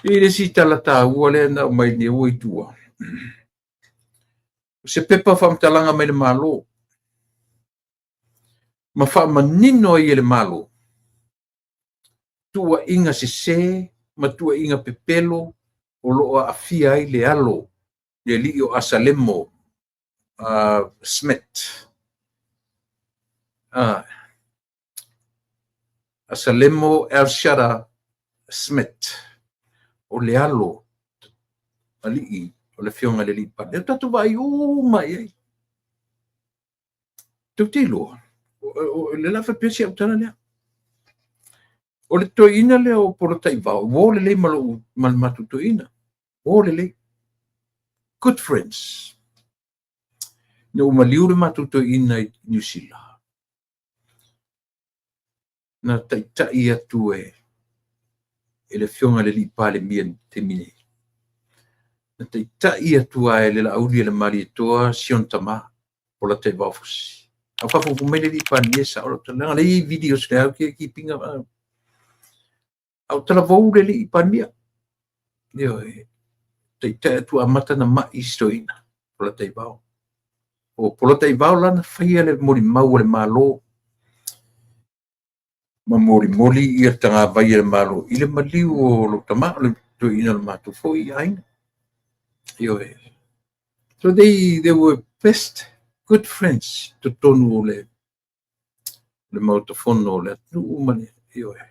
I le isi tala taua lea na aumai nei ua i tua, o se pepa faamatalaga mai le Malo ma faamanino ai e le Malo tuuaiga sese ma tuuaiga pepelo o lo o aafia ai le alo, le alii o Asalemo Smith. Asalemo Al-Shaddai Smith, o le alo alii o le afioga i le Alii Palemia. Lea tatou vaai uma i ai. Tou te iloa, o le a faapea si au tala lea. O le toeaina lea o Polataivao, uo lelei ma lou ma le matou toeaina. Uo lelei. Good friends. Ina ua maliu le matou toeaina i Niu Sila, na taitai atu e le afioga i le Alii Palemia i le taimi nei. Na taitai atu lava e le Laauli e le Malietoa si ona tama, Polataivao Fosi. A o faafogafoga mai le Alii Palemia, e sao lau tala, leaga o lea e i ai videos o lea ou te keep ina. A o talavou le Alii Palemia. Ioe, taitai atu amata na mai si toeaina, Polataivao. O Polataivao la na faia le molimau a le Malo ma molimoli ia tagavai a le Malo i le maliu o lou tama, o le toeaina o le matou foi aiga. Ioe. So they were best good friends totonu o le Maota Fono o le atunuu ma le ioe.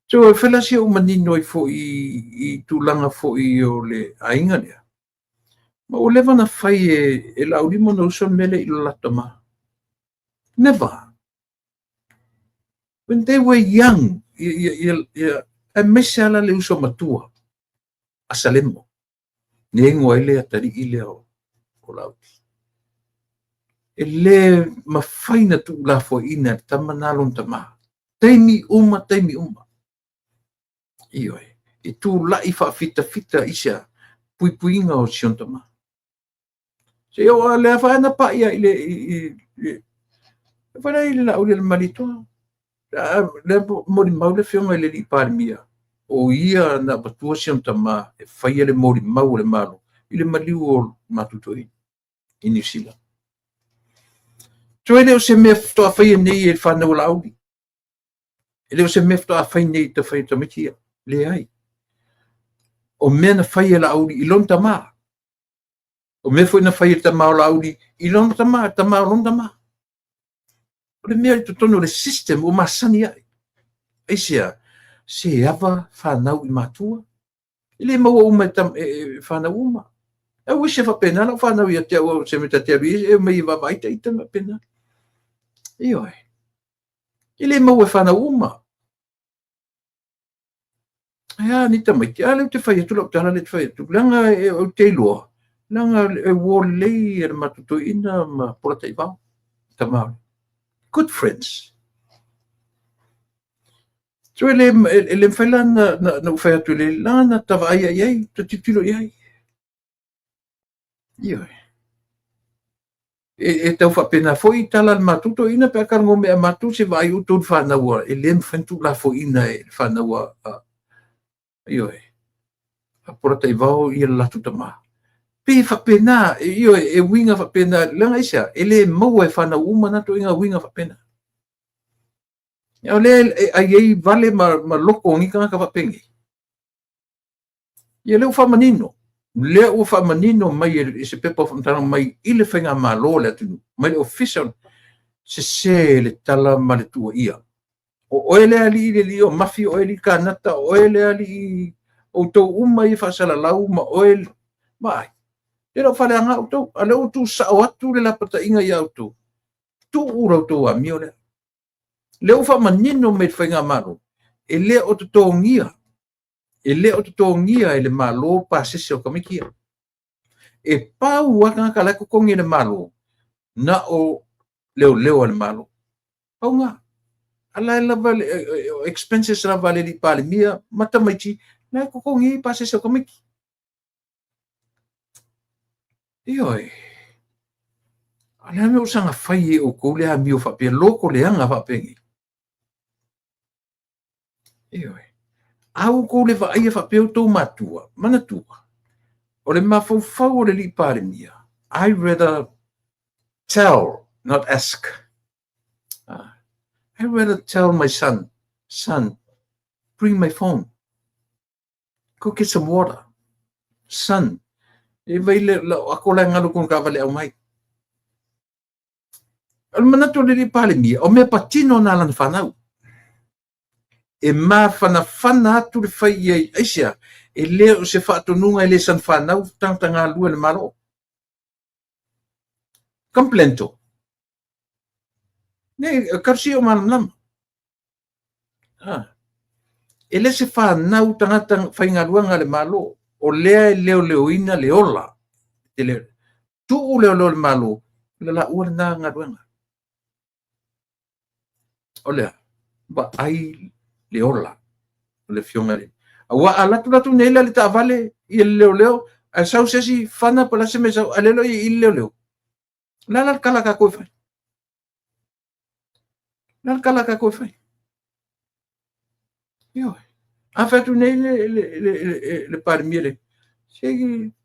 So e fai la si ou manino ai foi i tulaga foi o le aiga lea. Ma ua leva na fai e Laauli ma ona uso le mea lea i lo latou tama. Never. When they were young, ia, aemaise lava le uso matua, Asalemo. Ne igoa ai le atalii lea o Laauli. E le mafai na tuulafoaiina e le tama na lona tama. Taimi uma, taimi uma. Ioe, e tulai faafitafita i se puipuiga o si ona tama. Se o lea fa na pai i le i le i le Laauli le Malietoa. Lea molimau le afioga i le Alii Palemia, o ia na avatua si ona tama e faia le molimau o le Malo i le maliu o matou toeaina i Niu Sila. So e le o se mea faatoa faia nei e le fanau a Laauli. E le o se mea faatoa fai nei i ta fai tamaiti ia. Leai. O mea na fai e Laauli i lona tama. O mea foi na fai e le tama o Laauli i lona tama, tama o lona tama. O le mea i totonu o le system ua masani ai. Aisea, se ava fanau i matua. E le maua uma e fanau uma. E ui se faapena lau fanau ia te au se mea ta te alu i e mai e vaavaai ita ma faapena. Ioe. E le maua e fanau uma. E a ni tamaiti, a lea ou te fai atu lau tala lea te fai atu. Leaga e ou te iloa, leaga e uo lelei e le matou toeaina ma Polataivao. Tama. Good friends. So e le mafai la na ou fai atu le la na tavaai ai ai, ta tilotilo i ai. Ioe. E tau faapena foi tala a le matou toeaina pe a talanoa mai ia matou se vaai outou i le fanau e le mafai ona tuulafoaiina e le fanau a ioe, a Polataivao ia le latou tama. Pe faapena, ioe, e uiga faapena, leaga aisea, e le maua e fanau uma na toeaiga uiga faapena. O lea e ai ai vale ma loko o ni tagata faapenei. Ia lea ua faamanino. Lea ua faamanino mai e se pepa o faamatalaga mai i le faigamalo o le atunuu, mai le ofisa, sese le tala ma le tuuaia. O oe le alii le alii o Mafi, o oe le Kanata, o oe le alii outou uma i faasalalau ma oe ma ai. E lau faleaga outou, a lea ua tuusao atu le lapataiga ia outou. Tuu la outou amio lea. Lea ua faamanino mai le faigamalo, e le o totogia. E le o totogia e le Malo pasese o tamaiti ia. E pau lava tagata la e totogi e le Malo, na o leoleo a le Malo. Pau na. A la e lava expenses lava a le Alii Palemia ma tamaiti, la e totogi ai pasese o tamaiti. Ioe. A le a mea o saga fai e outou le amio faapea, loto leaga faapenei. Ioe. A ua outou le vaaia faapea outou matua, manatua, o le mafaufau o le alii Palemia, I rather tell, not ask. I rather tell my son, son, bring my phone. Go get some water. Son, e vai le lau ako la ngalu kona taavale aumai. O le manatu o le alii Palemia, o mea patino na lana fanau. E mafanafana atu le fai i ai, aisea, e le o se faatonuga e le sana fanau tagata galulue a le Malo. Complainto. Nei, karusi o malamalama. Ah. E le se fanau tagata faigaluega a le Malo, o lea e leoleoina le ola. Te le, tuu leoleo a le Malo, o le laua lena galuega. O lea, vaai le ola o le afioga i le. Aua a alu atu atu nei la le taavale i le leoleo, ae sau se isi fana po o le a se mea e sau, a lea loa i le leoleo. O le a la le tala a tatou e fai? O le a le tala a tatou e fai? Ioe. A fai atu nei le Palemia le, se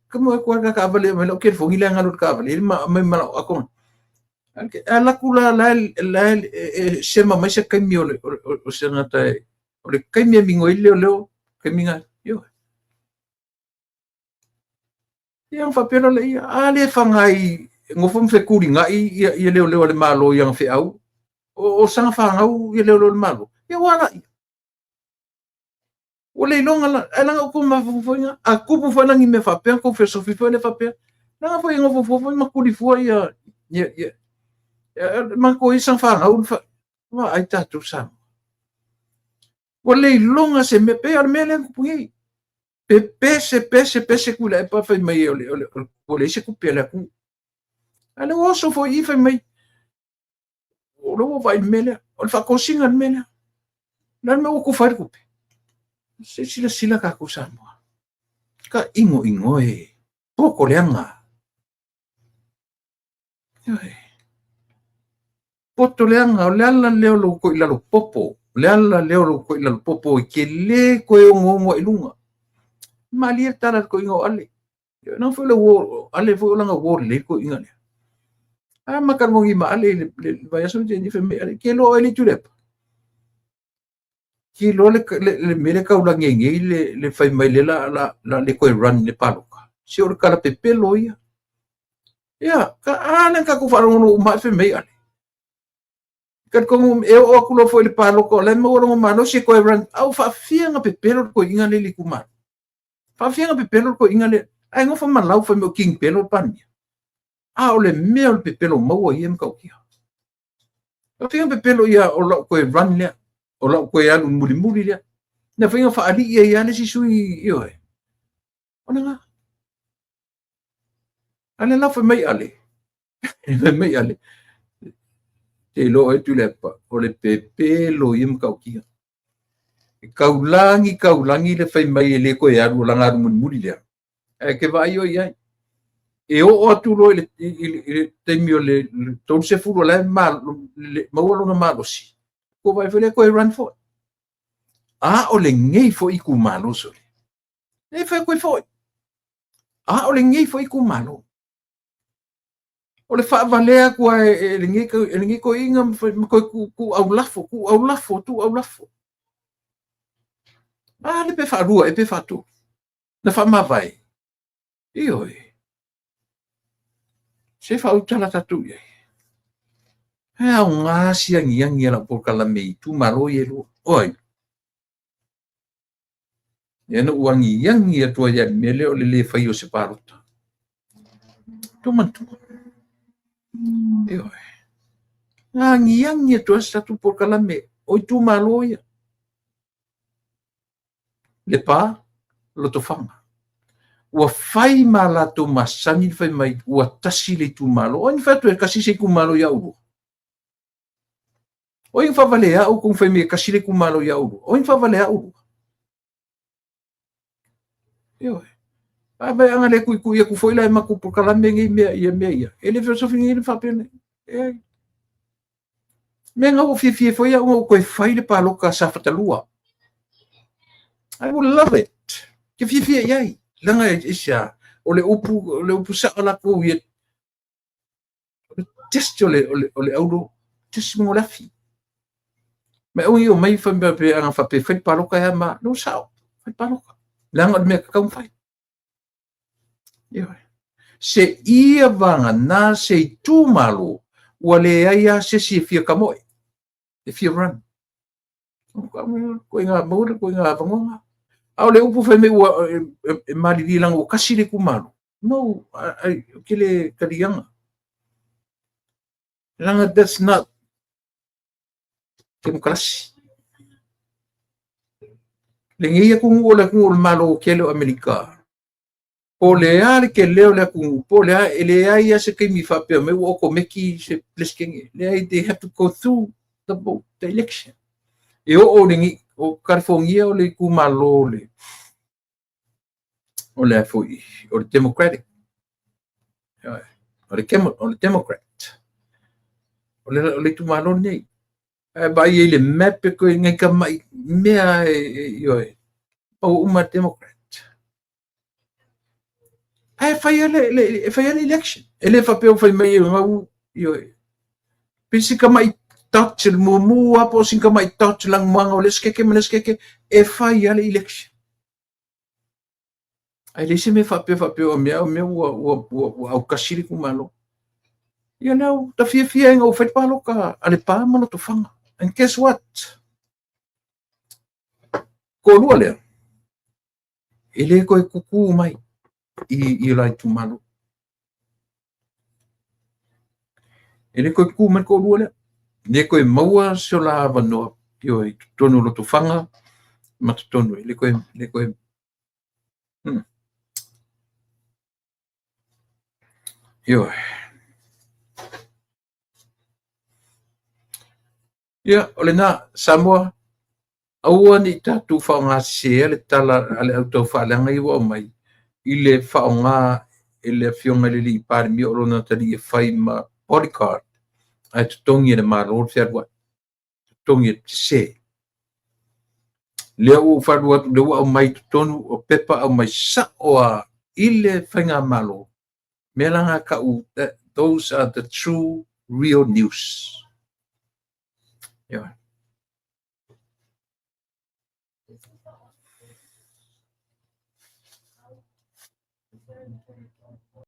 ka mo atu lava taavale aumai lau telefoni lea e galo i le taavale, aumai ma lau ato. E alu atu la la e sema mai se taimi o se tagata o le taimi e migoi ai le leoleo, taimi na, ioe. Ia ona faapea loa lea, a le faga i nofo ma fetulinai ia leoleo a le Malo i ana feau, o sana fanau ia leoleo a le Malo, ia ua ala ia. Ua le iloga la, ae leaga outou mafaufau foi na, a tupu foi la ni mea faapea, ona outou fesofi foi lea faapea, leaga foi e nofo fua foi ma tuli fua ia, ia, ia, matou ia sana fanau, vaai tatou Samoa. Ua le iloga se mea, pei o le mea lea na tupu nei. Pe pese, pese, pese Tuilaepa fai mai o le, o le, ua leai se tupe a le atunuu. A lea ua oso foi i fai mai, o lea ua vaai i le mea lea, o le faatosina le mea lea. O le a le mea ua tufa ai le tupe? Se i silasila tatou Samoa. Ka inoino e, poto leaga. Ioe. Poto leaga, o le ala lea o lou toilalo popo, o le ala lea o lou toilalo popo e te le toe onoono ai i luga. Malie le tala a le toeaina o Ale. Leaga foi le uo, Ale foi o lana uo lelei le toeaina lea. A ma talanoa ma Ale i le vaiaso na tea nei, fai mai Ale, ke loa oe le Tuilaepa. Ke loa le mea lea taulagi ai nei le fai mai le la le toe run i le palota. Se o le tala pepelo ia. Ia, ka, a lea na tatou faalogologo uma ae fai mai Ale. Talitonu e oo atu loa foi i le palota o la e maua lona malosi e toe run. A ua faafia ona pepelo le toeaina lea i le itumalo. Faafia ona pepelo le toeaina lea. Ae nofo ma lau fai mai o King Pelo le Palemia. A o le mea o le pepelo maua ia e matautia. Faafia ona pepelo ia o lau toe run lea. O lau toe alu mulimuli lea. Na fai na faalii ai lava le isi sui, ioe. O lena. A lea la fai mai Ale. Fai mai Ale. Te iloa oe Tuilaepa, o le pepelo ia matautia. E taulagi taulagi le fai mai e le toe alu o lana alu mulimuli lea. Ae ke vaai oe i ai. E oo atu loa i le taimi o le 30 o la e maua lona malosi, ua vaai foi lea toe run foi. A o lenei foi itumalo sole. E fai atu ai foi. A o lenei foi itumalo. O le faavalea atu lava e lenei toeaina ma toe tuuaulafo, tuuaulafo, tuuaulafo. A lea pe faalua ea pe faatolu. Na faamavae. Ioe. Se faautala tatou i ai. E aoga si agiagi a lau polokalame i itumalo ia e lua. O ai? Lea na ou agiagi atu ai i le mea lea o le le faia o se palota. Tou manatua. Ioe. Na agiagi atu ai se tatou polokalame o itumalo ia. Lepa, Lotofaga. Ua fai ma latou masani le fai mai ua tasi le itumalo. O ai na fai atu e tasi se itumalo ia oulua? O ai na faavalea outou fai mai e tasi le itumalo ia oulua? O ai na faavalea oulua? Ioe. A vai ana le tuitui atu foi la e matou polokalame nei mea ia mea ia. E le fesofi nei le faapea nei. E. Mea na ua fiafia foi au na ou toe fai le palota a Safata 2. I would love it. Ke fiafia i ai. Leaga aisea, o le upu, o le upu sao latou ia, o le test o le, o le, o le auro, test mo le afi. Ma e ui o mai fai mea pe ana faapea fai le palota e ama, no sao, fai le palota. Leaga o le mea tatau ona fai. Ioe. Se ia vagana se itumalo ua leai lava se isi e fia tamoe, e fia run. Ituaiga maua le ituaiga avanoa lena. A o le upu fai mai ua e malilie leaga ua tasi le itumalo. No, ou te le taliaina. Leaga that's not temokarasi. Lenei atunuu o le atunuu o le Malo tele o Amerika, po o le a le tele o le atunuu, po o le a, e leai lava se taimi faapea mai ua otomeki se Peresetene. Leai, they have to go through the vote, the election. E oo i le, o California o le itumalo o le, o le a foi, o le Democratic. O le, o le Democrat. O le, o le itumalo lenei. Ae vaai ai i le map e koe ngai tamai mea e, ioe, pau uma Democrat. Ae fai le, le, e fai le election. E le faapea ua fai mai e gau, ioe. Pe si tamai dot le mumu a po o si tamai dot lanumaga o le isi keke ma le isi keke, e fai lava le election. Ae leai se mea faapea faapea o mea o mea ua, ua, ua, ua autasi le itumalo. Ia lea ua ta fiafia ai ina ua fai le palota a Lepa ma Lotofaga. And guess what? Toalua lea, e le toe tutu mai i, i la itumalo. E le toe tutu mai le toalua lea. Le toe maua se o la avanoa ioe, i totonu o Lotofaga ma totonu, e le toe, le toe. Ioe. Ia, o lena, Samoa, aua ne i tatou faaaogaseseina le tala a le au taufaaleaga ia ua aumai i le faaaoga e le Afioga i le Alii Palemia o lona atalii e fai ma bodyguard ae totogi e le Malo le fealuai. Totogi e sese. Lea ua ou faalua atu, lea ua aumai i totonu o pepa aumai sao lava i le faigamalo, mea la na tau, that, those are the true real news. Ioe.